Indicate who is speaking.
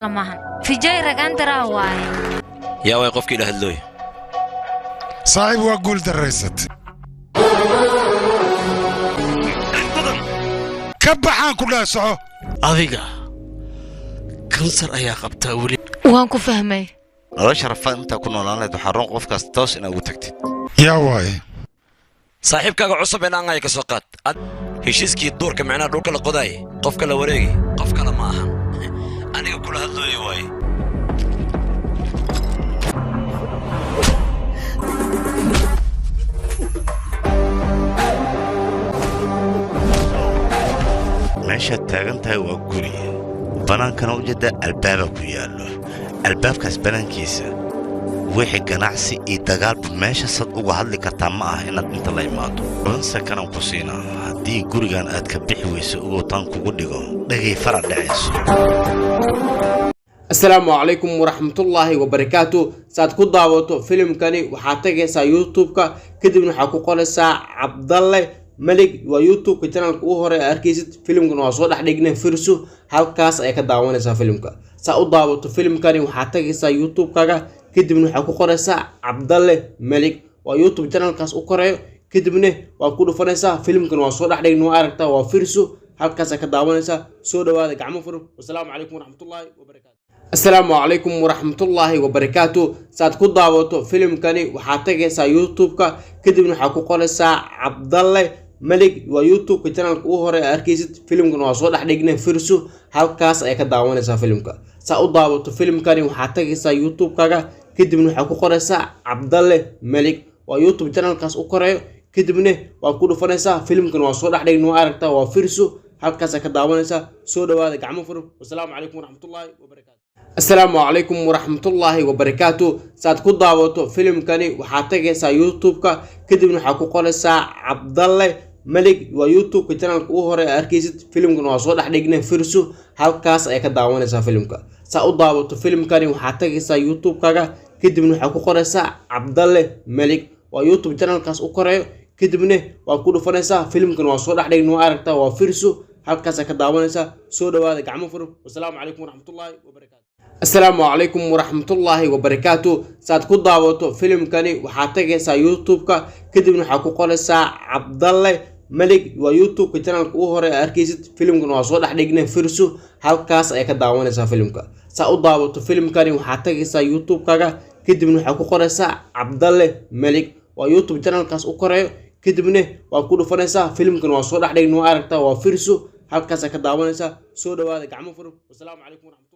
Speaker 1: Maahan, Vijay Ragandara waaye.
Speaker 2: Yaa way qofkii la hadlooy?
Speaker 3: Saaxiib, waa guul daraysat. Ka baxaan ku dhaha, soco.
Speaker 4: Adiga kansar ayaa qabtaa weli.
Speaker 1: Waan ku fahmay.
Speaker 5: Nolosha rafaad intaa ku noolaan lahayd, waxaa run qofkaas toos inaad ugu tagtid.
Speaker 3: Yaa waaye?
Speaker 2: Saaxiibkaaga cusub ee dhaangaya ka soo qaad. Ad heshiiskii duurka, micnaha dhulka la qodaay, qofka la wareegi qof kale ma ahan, aniga kula hadlooya waaye.
Speaker 5: Meeshaad taagan tahay waa guri, bannaankana ujeedda albaaba ku yaallo. Albaabkaas bannaankiisa wixii ganacsi iyo dagaalba meesha sad uga hadli kartaa. Ma aha inaad inta la imaado. 10 sakanan ku siinaa. Haddii gurigan aad ka bixi weyso, ogowtaan kugu dhigo dhagay fara dhacayso.
Speaker 6: Asalaamu calaykum waraxmatullaahi wabarakaatu. Saad ku daawato filimkani, waxaad tagaysaa YouTube-ka, kadibna waxaad ku qoraysaa Cabdalle Melig. Waa YouTube-ka channelka ugu hore arkaysid. Filimkan waa soo dhex dhignay firsu, halkaas ayaa ka daawanaysaa filimka. Saa u daawato filimkani, waxaad tagaysaa YouTube-kaga, kadibna waxaad ku qoraysaa Cabdalle Melig. Waa YouTube channelkaas u koreeyo, kadibna waad ku dhufanaysaa. Filimkan waa soo dhex dhignay, waa aragtaa, waa firsu, halkaas ayaa ka daawanaysaa. Soo dhawaada, gacmo furan. Wasalaamu calaykum waraxmatullaahi wabarakaatu. Asalaamu calaykum waraxmatullaahi wabarakaatu. Saad ku daawato filimkani, waxaad tagaysaa YouTube-ka, kadibna waxaad ku qoraysaa Cabdalle Melig. Waa YouTube-ka channelka ugu hore arkaysid. Filimkan waa soo dhex dhignay firsu, halkaas ayaa ka daawanaysaa filimka. Saa u daawato filimkani, waxaad tagaysaa YouTube-kaga, kadibna waxaad ku qoraysaa Cabdalle Melig. Waa YouTube channelkaas u koreeyo, kadibna waad ku dhufanaysaa. Filimkan waa soo dhex dhignay, waa aragtaa, waa firsu, halkaas ayaa ka daawanaysaa. Soo dhawaada, gacmo furan. Wasalaamu calaykum waraxmatullaahi wabarakaatu. Asalaamu calaykum waraxmatullaahi wabarakaatu. Saad ku daawato filimkani, waxaad tagaysaa YouTube-ka, kadibna waxaad ku qoraysaa Cabdalle Melig. Waa YouTube-ka channelka ugu hore arkaysid. Filimkan waa soo dhex dhignay firsu, halkaas ayaa ka daawanaysaa filimka. Saa u daawato filimkani, waxaad tagaysaa YouTube-kaga, kadibna waxaad ku qoraysaa Cabdalle Melig. Waa YouTube channelkaas u koreeyo, kadibna waad ku dhufanaysaa. Filimkan waa soo dhex dhignay, waa aragtaa, waa firsu, halkaas ayaa ka daawanaysaa. Soo dhawaada, gacmo furan. Wasalaamu calaykum waraxmatullaahi wabarakaatu. Asalaamu calaykum waraxmatullaahi wabarakaatu. Saad ku daawato filimkani, waxaad tagaysaa YouTube-ka, kadibna waxaad ku qoraysaa Cabdalle Melig. Waa YouTube-ka channelka ugu hore arkaysid. Filimkan waa soo dhex dhignay firsu, halkaas ayaa ka daawanaysaa filimka. Saa u daawato filimkani, waxaad tagaysaa YouTube-kaga, kadibna waxaad ku qoraysaa Cabdalle Melig. Waa YouTube channelkaas u koreeyo, kadibna waad ku dhufanaysaa. Filimkan waa soo dhex dhignay, waa aragtaa, waa firsu, halkaas ayaa ka daawanaysaa. Soo dhawaada, gacmo furan. Wasalaamu calaykum waraxmatullahi.